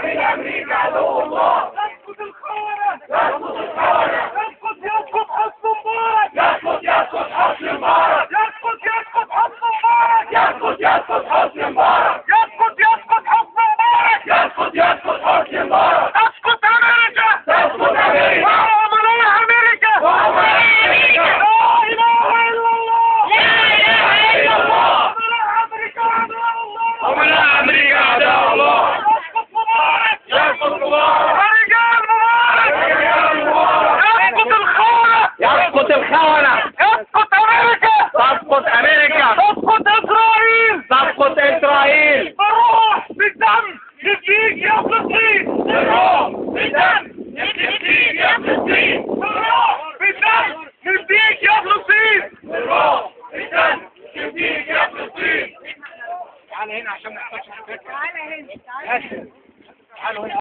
عميل أمريكا عدو الله. تسقط الخونة، تسقط الخونة. يسقط يسقط حسني مبارك، يسقط يسقط حسني مبارك. يسقط يسقط حسني مبارك، يسقط يسقط حسني مبارك. يسقط يسقط حسني مبارك، يسقط يسقط حسني مبارك. تسقط أمريكا، تسقط أمريكا. وعملاء أمريكا، وعملاء أمريكا. لا إله إلا الله، لا إله إلا الله. عملاء أمريكا أعداء الله، عملاء أمريكا أعداء الله. يسقط مبارك، يسقط مبارك. ورجال مبارك، ورجال مبارك. يسقط الخونة، يسقط الخونة. يسقط أمريكا، تسقط أمريكا. تسقط إسرائيل، تسقط إسرائيل. بالروح بالدم نفديك يا فلسطين، بالروح بالدم نفديك يا فلسطين. بالروح بالدم نفديك يا فلسطين، بالروح بالدم نفديك يا فلسطين. تعالى هنا عشان ما نحتاجش. تعالى هنا، تعالوا هنا.